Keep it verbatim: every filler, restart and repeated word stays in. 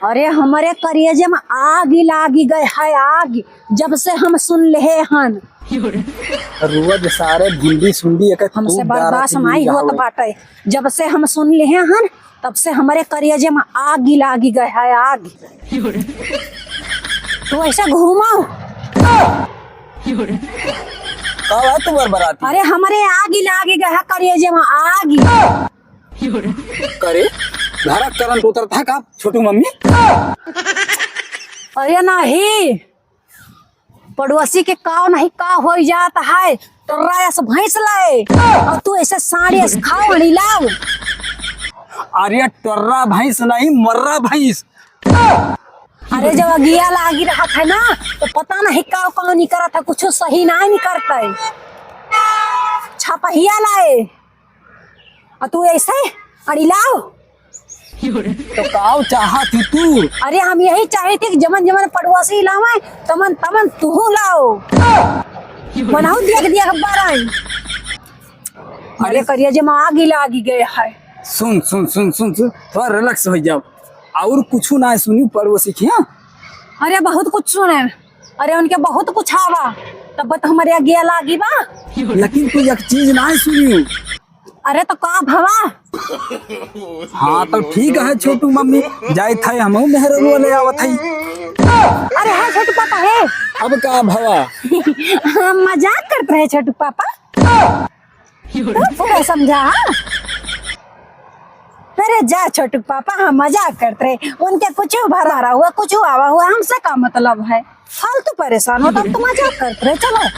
अरे, हमरे करेजे में आगि लागि गए है, आगि, जब से हम सुन लेहे हन। रुआ दे सारे भुंडी सुंडी, एक हमसे तू बर्दाश्त गारत नाहीं हुई होत हवे। बाटे। जब से हम सुन लेहे हन, तब से हमरे करेजे में आगि लागि गए है, आगि। तू ऐसे घूमो। का बात तू बरबराती? अरे, हमरे आगि लागि गए है करेजे में, आगि। करे, घरा करंट उतरत है का छोटू मम्मी? अरे नाहीं, पड़ोसी के का नाहीं का होइ जात है, टर्रा अस भैंस लाए, अउर तू ऐसे साँड़ी अस खाओ अड़ी लाओ। अरे टर्रा भैंस नहीं, मर्रा भैंस। अरे जब अगिया लागि रहत है ना, तो पता नहीं का का निकरत है, कुछ सही नाहीं निकरत है। छपहिया लाए, अउर तू ऐसे अड़िलाओ। तो काव चाहत ही तू? अरे हम यही चाहत ही कि जमन जमन पड़ोसी लावे, तमन तमन तुहू लाओ। मनाऊ दिया के दिया के बाराई। अरे अरे करेजे में आगि लागि गए है। सुन, सुन, सुन, सुन, सुन, थोड़ा रिलैक्स होइ जाओ। अउर कुछ ना सुनी पड़ोसी के, हाँ? अरे बहुत कुछ सुने। अरे उनके बहुत कुछ आवा, तब तो हमरे अगिया लागि बा। लेकिन तू एक चीज ना सुनी। अरे तो का भवा? हाँ तो ठीक है छोटू मम्मी, जाइत है हमहू मेहररुआ ले आवत है। अरे हाँ छोटू पापा है। अब का भवा? हाँ, मजाक करत रहे छोटू पापा। तू पूरा समझा, हाँ? अरे जा छोटू पापा, हम मजाक करत रहे, उनके कुछ भरा रहा हुआ, कुछ आवा हुआ, हमसे का मतलब है? फालतू परेशान होत, हम तो मजाक करत रहे, चलो।